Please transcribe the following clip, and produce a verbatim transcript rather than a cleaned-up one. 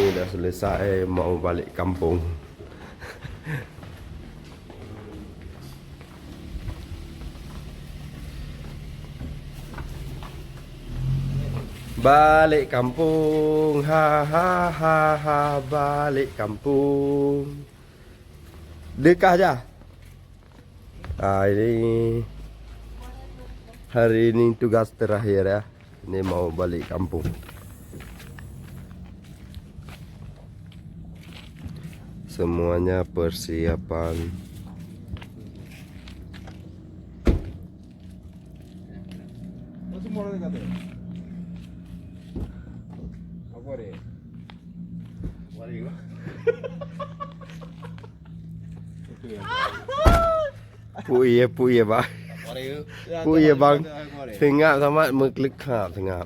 Sudah selesai, mau balik kampung. Balik kampung, ha, ha, ha, ha, balik kampung. Dekat aja. Ah, ini hari ini tugas terakhir ya. Ini mau balik kampung. Semuanya persiapan. Pui ya, pui ya, bang. Pui ya, bang. Tengah sama mengklik ha, tengah.